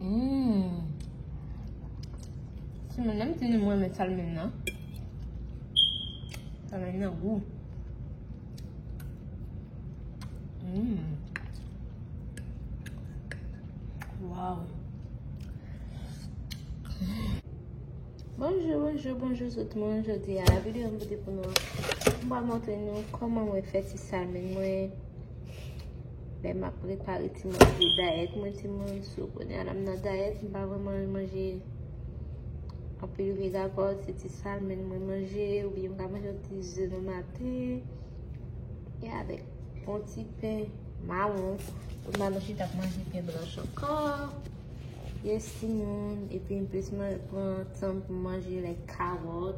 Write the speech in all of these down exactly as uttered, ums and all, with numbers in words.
Mm. Timoun, lè m di nou m renmen salmon nan. Salmon nan gou. Mm. Wow. Bonjou, bonjou, bonjou tout moun. Jodi a, videyo m pote pou nou an, m pral montre nou kòman mwen fè ti salmon mwen. Lè m ap prepare ti manje dayèt mwen, timoun, sou kounye a la m nan dayèt, m pa vrèman manje anpil vye gagòt, se ti salmon mwen manje, oubyen m ka manje yon ti ze nan maten. E avèk yon ti pen mawon, pou m pa nan chita ap manje pen blanch ankò. Yes, timoun, epi m plis man-, pran tan pou m manje, like, kawòt,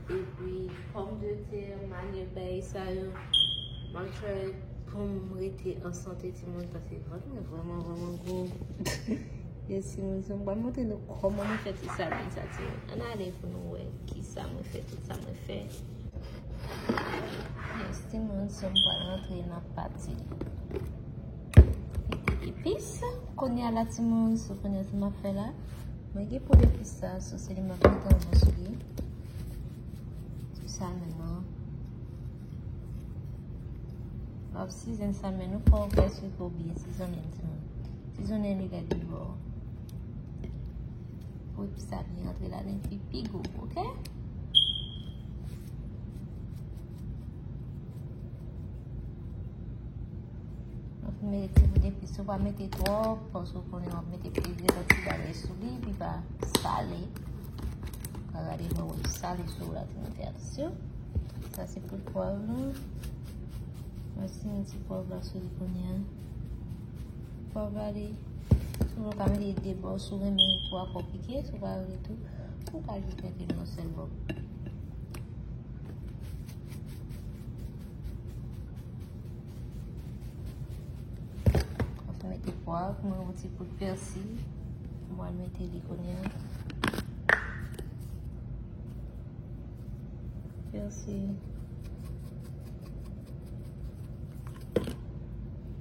epi pòmdetè, manyèk, bagay sa yo. M ap try pou m rete an sante, timoun, paske vant mwen vrèman, vrèman gwo. Yes, timoun, so m pral montre nou kòman mwen fè ti salmon sa, timoun. Ann ale pou nou wè kisa mwen fè, tout sa mwen fè. Yes, timoun, so m pral rantre nan pati mete epis. Kounye a la, timoun, so kounye a sa m ap fè la. Mwen gen poud epis sa, so se li m ap mete anvan sou li. Sou salmon nan. W ap sizonnen salmon ou, fò w fè swiv ou byen sizonnen, timoun. Sizonnen li lè li bò. Pou epis sa byen rantre ladan, epi pi gou, oke? Donk, mete ti bout epis, ou pa mete twòp, paske w konnen w ap mete plizyè lòt ti bagay sou li, epi pa sale. Ou ka gade jan w sale sou la, timoun, fè atansyon. Sa se poud pwav lan. Mwen simen ti pwav la sou li kounye a. Pwav la, li, si w ka mete de bò, si w renmen pwav ou pike, si w pa vle tou, ou ka jis mete l yon sèl bò. Mwen mete pwav, mwen yon ti poud pèsi. Mwen mete li kounye a. Pèsi.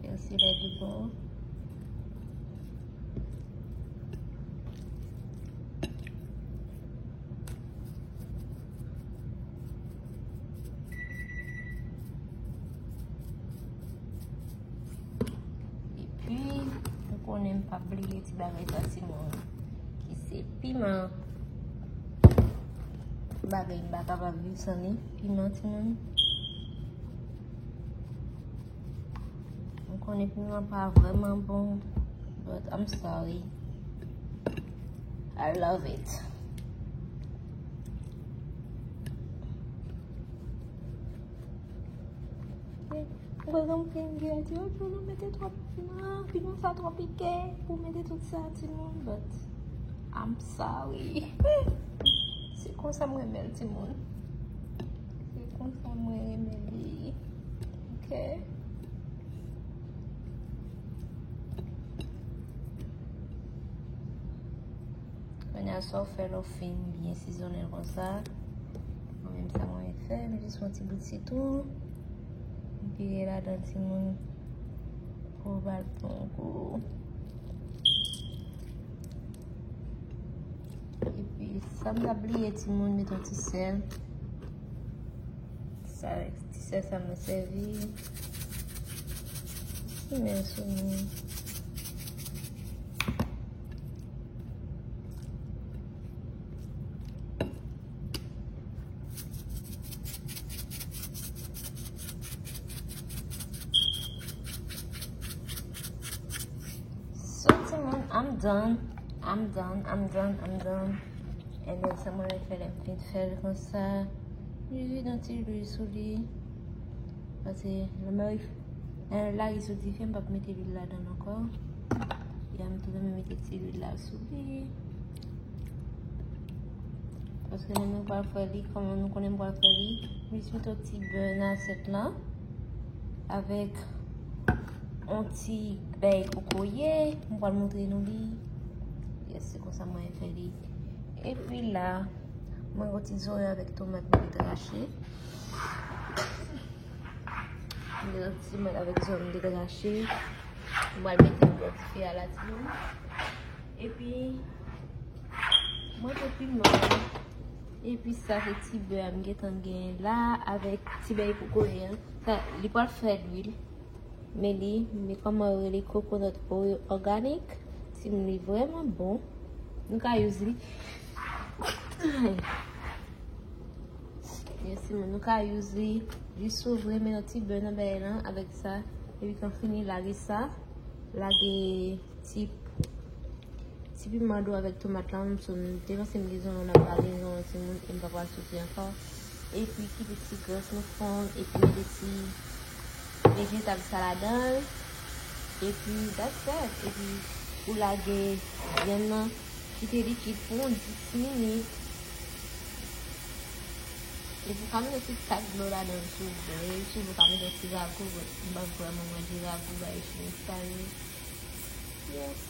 Pèsi lè li bon. Epi, ou konnen m p ap bliye ti bagay sa, timoun, ki se piman. Bagay m pa kapab viv san li, piman, timoun. M konnen piman pa vrèman bon, but I'm sorry. I love it. Mwen gen moun ki di, "Oh, Jono, mete twòp piman, piman sa twò pike pou mete tout sa, timoun," but I'm sorry. Se konsa mwen renmen l, timoun. Se konsa mwen renmen li. Ok? Kounye a, sa w fè lè w fin byen sizonnen l konsa. Mwen menm, sa mwen fè, m jis yon ti bout sitwon. M vire ladan, timoun, pou ba l bon gou. Epi, sa m t ap bliye, timoun, met yon ti sèl. Sa, ti sèl sa mwen sèvi. Ti men sou mwen. So, timoun, I'm done. I'm done, I'm done, I'm done. And then, sa mwen fè lè m fin fè l konsa. M jis vide yon ti lwil sou li. Paske lè m lari sou dife, m p ap mete lwil ladan l ankò. Ya, m tou renmen mete ti lwil la sou li. Paske lè nou pral fè li, kòman nou konnen m pral fè li, m jis mete yon ti bè nan asyèt lan. Avèk yon ti bèy kokoye, m pral montre nou li. Yes, se konsa mwen fè li. Epi la, mwen gen yon ti zorèy avèk tomat mwen te rache. Mwen gen yon ti mèt avèk zòn de grache. Mwen al mete l bò dife a la, timoun. Epi, mwen te piman. Epi sa se ti bè a m gentan genyen la avèk ti bè epokore an. Sa, li pral fè lwil. Men li, men kòman yo rele coconut oil organic. Timoun, li vrèman bon. Nou ka use li. Yes, timoun, nou ka use li jis sou vre, men yon ti bè nan bè lan avèk sa. Epi kan fini, lage sa. Lage ti, ti piman dou avèk tomat la, m sou, m te panse m te zon nan pa gen zon timoun, e m pa pral soti ankò. Epi kite ti gras nou fonn, epi mete ti vejetab sa ladan l. Epi that's it. Epi ou lage vyann nan, kite li kit pou yon dis minit. Epi ou ka mete ti tak dlo ladan l si w vle. Si w vle, ou ka mete yon ti rago, but m pa vrèman manje rago bay Chinèz sa yo. Yes.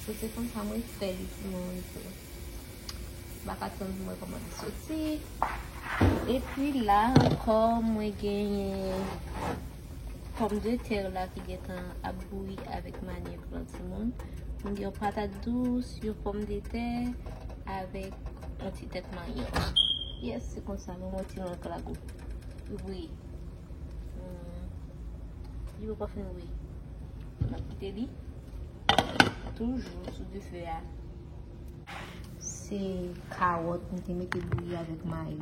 So, se konsa mwen fè li pou mwen tou. M pa ka tann pou mwen kòman li soti. Epi la ankò, mwen genyen pòmdetè la ki gentan ap bouyi avèk manyòk lan, timoun. Mwen gen yon patat dous, yon pòmdetè avèk yon ti tèt manyòk. Yes, se konsa, mwen mwen ti lang la gou. Wi. Hmm. Li poko fin wi. M ap kite li toujou sou dife a. Se kawòt m te mete bouyi avèk mayi.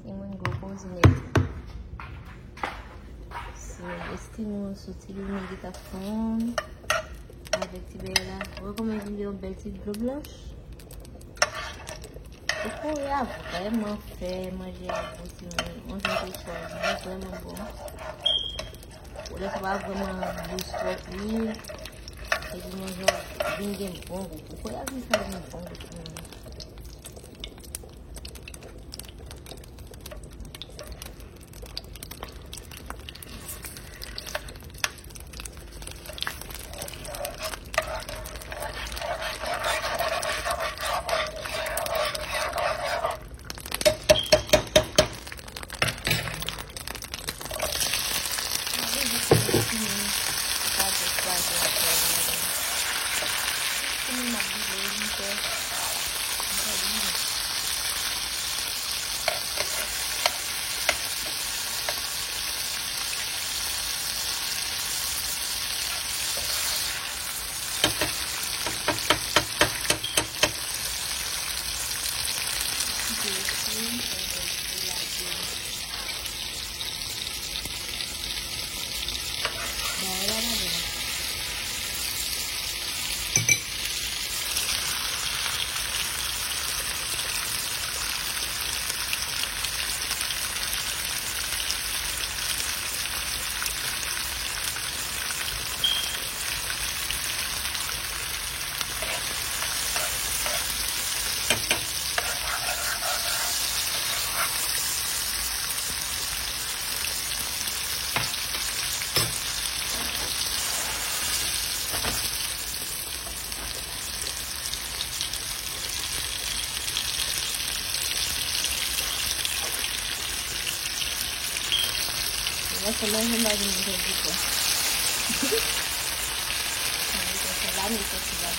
Timoun, gwo koze nèt. Se esti nou soti li, nou gentan fonn avèk ti bè la. Wè kòman li vin yon bèl ti dlo blanch. Kokoye a vrèman fè manje a bon, timoun. Manje kokoye a vrèman bon. Lè sa pa vrèman dous twòp, wi. Epi manje a vin gen bon gou. Kokoye a vin fè vin bon gou, timoun. Mwen se manje m pa vin manje dikò. Mwen se lame soti la.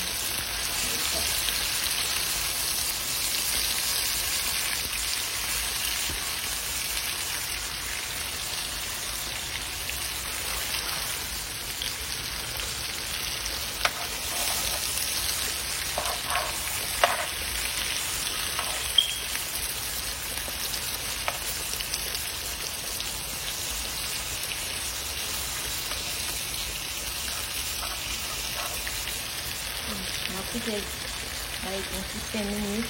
M ap kite l bay yon ti senk minit.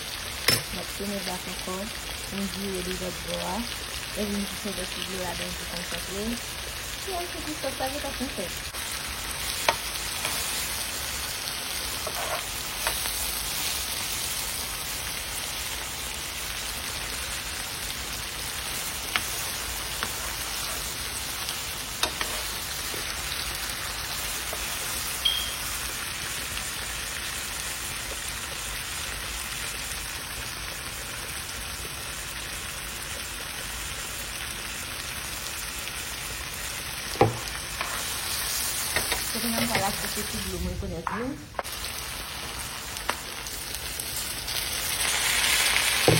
M ap tounen bak ankò pou m vire li lòt bò a. Epi m kite lòt ti dlo ladan pou konsantre. Epi yon ti sòs la gentan fin fèt. Kounye a m pral ajoute ti dlo mwen pou nèt mwen. So,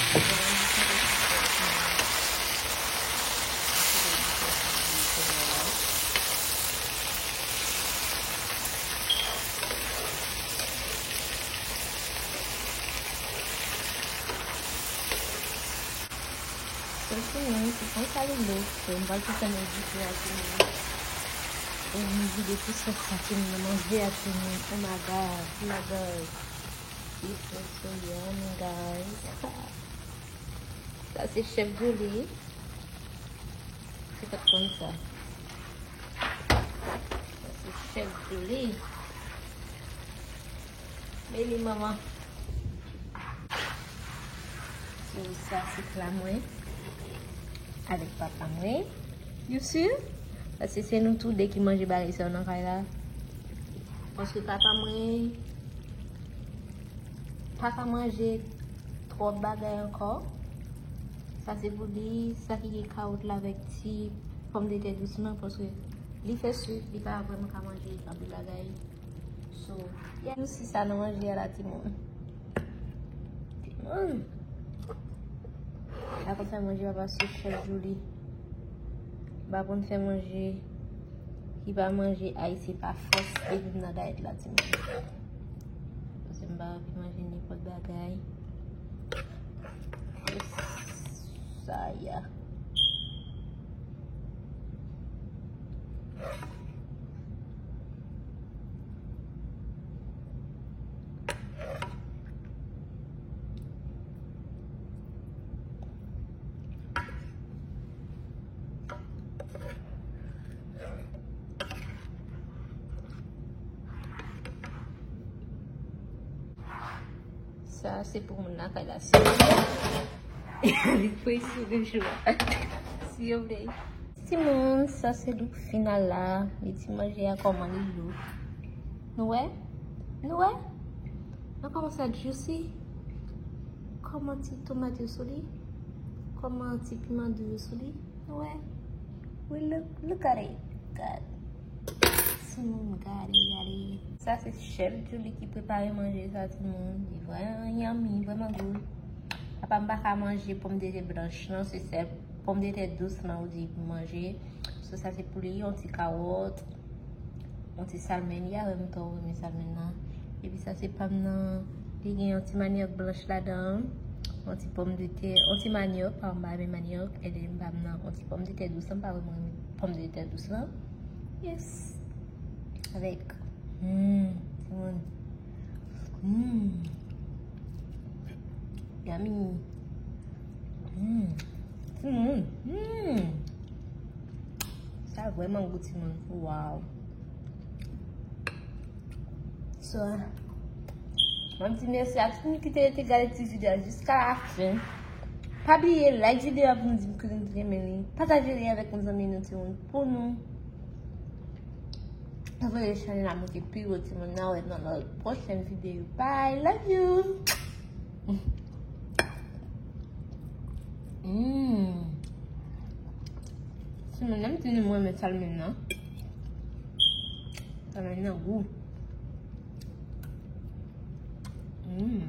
timoun, se konsa li look. So, m pral fè nan dife a, timoun. Pou m vide tout sòs sa, timoun, nan manje a, timoun. Oh my God, oh my God. It looks so yummy, guys. Sa se chèf Julie. Se pa t konn sa. Sa se chèf Julie. Men li manman. So, sa se pla mwen avèk papa mwen. You see? Paske se nou tou de ki manje bagay sa yo nan kay la. Paske papa mwen pa ka manje twòp bagay ankò. Sa se pou li, sa ki gen kawòt la avèk ti pòmdetè dous lan, paske li fè sik, li pa vrèman ka manje anpil bagay. So, yeah, nou si sa nan manje a la, timoun. Timoun. La konn fè manje papa sou chèf Julie. M pa konn fè manje ki pa manje ayisyen pa fòs depi m nan gayèt la, timoun. Paske m pa anvi manje nenpòt bagay. Sa ya. Sa se pou moun lakay la. Si li presi de jou a. Si yo vle. Timoun, sa se look final la. Li ti manje a kòman li look. Nou wè? Nou wè? Nan kòman sa juicy? Kòman ti tomat yo sou li? Kòman ti piman dou yo sou li? Nou wè? We look, look at it. God. Timoun, gade, gade. Sa se chèf Julie ki prepare manje sa, timoun. Li vrèman yummy, vrèman gou. Apa m pa ka manje pòmdetè blanch lan, se sèl pòmdetè dous lan ou di pou manje. So, sa se pou li, yon ti kawòt, yon ti salmèn. Li avè m twò renmen salmèn nan. Epi sa se pa m nan, li gen yon ti manyòk blanch ladan, yon ti pòmdetè, yon ti manyòk, pa m pa renmen manyòk, e de m pa m nan, yon ti pòmdetè dous, m pa renmen pòmdetè dous lan. Yes. Avèk, mm, timoun. Mm. Yummy. Mm. Timoun. Mm. Sa vrèman gou, timoun. Wow. So, m ap di mèsi a tout moun ki te rete gade ti videyo a jiska la fen. Pa bliye like videyo a pou nou di m ke nou te renmen li. Pataje li avèk yon zanmi nou, timoun, pou nou voye chanèl la monte pi wo, timoun. N a wè nan lòt pwochèn videyo. Bye, love you. Mm. Timoun, lè m di nou mwen renmen salmèn nan. Salmèn nan gou. Mm.